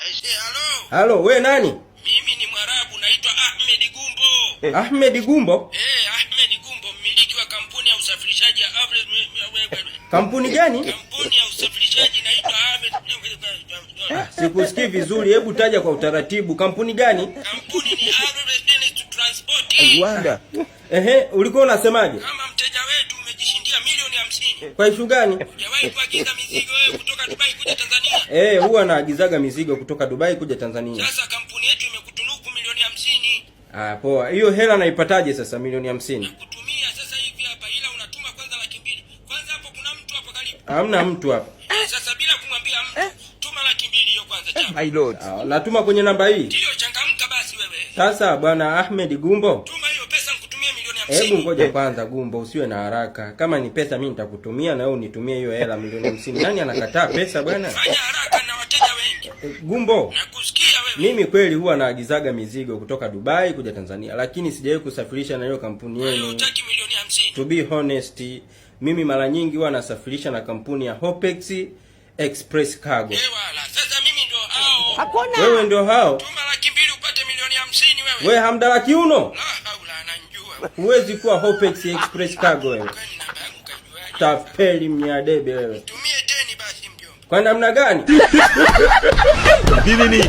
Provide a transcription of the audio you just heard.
Aise, halo. Halo, we nani? Mimi ni Mwarabu, naitwa Ahmed Gumbo. Ahmed Gumbo? Eh, Ahmed Gumbo, mmiliki wa kampuni ya usafirishaji ya Average. Kampuni gani? Kampuni ya usafirishaji inaitwa Average. Sikusikii vizuri, hebu taja kwa utaratibu. Kampuni gani? Kampuni ni Average Transport. Rwanda. Ehe, ulikuwa unasemaje? Kama mteja wetu umejishindia milioni 50. Kwa ishu gani? Hujawahi kuagiza mizigo wewe kutoka Dubai kuja Tanzania? Eh, huwa naagizaga mizigo kutoka Dubai kuja Tanzania. Sasa kampuni yetu imekutunuku milioni 50. Ah, poa. Hiyo hela naipataje sasa milioni 50? Kutumia sasa hivi hapa, ila unatuma kwanza 200,000. Kwanza hapo kuna mtu hapo karibu. Hamna mtu hapa. Eh, sasa bila kumwambia mtu, tuma 200,000 hiyo kwanza chapa. My lord. Ah, natuma kwenye namba hii. Ndiyo, changamka basi wewe. Sasa bwana Ahmed Gumbo, Tuma hiyo pesa nikutumie milioni hebu hamsini. ngoja kwanza Gumbo, usiwe na haraka. Kama ni pesa mimi nitakutumia na wewe unitumie hiyo hela milioni 50. Nani anakataa pesa bwana? Fanya haraka na wateja wengi. Eh, Gumbo, Nakusikia wewe. mimi kweli huwa naagizaga mizigo kutoka Dubai kuja Tanzania, lakini sijawahi kusafirisha na hiyo kampuni Wewe yenu. hutaki milioni 50. To be honest, mimi mara nyingi huwa nasafirisha na kampuni ya Hopex Express Cargo. Eh, wala. Sasa mimi ndo hao. Hakuna. Wewe ndio hao? Tuma 200,000 upate milioni 50 wewe. We Hamdala Kiuno, La haula, ananijua. huwezi kuwa Hopex Express Cargo wewe. Kwani namba yangu kaijuaje? Tapeli mnyadebe wewe. Tumie teni basi mjomba. Kwa namna gani? Nini?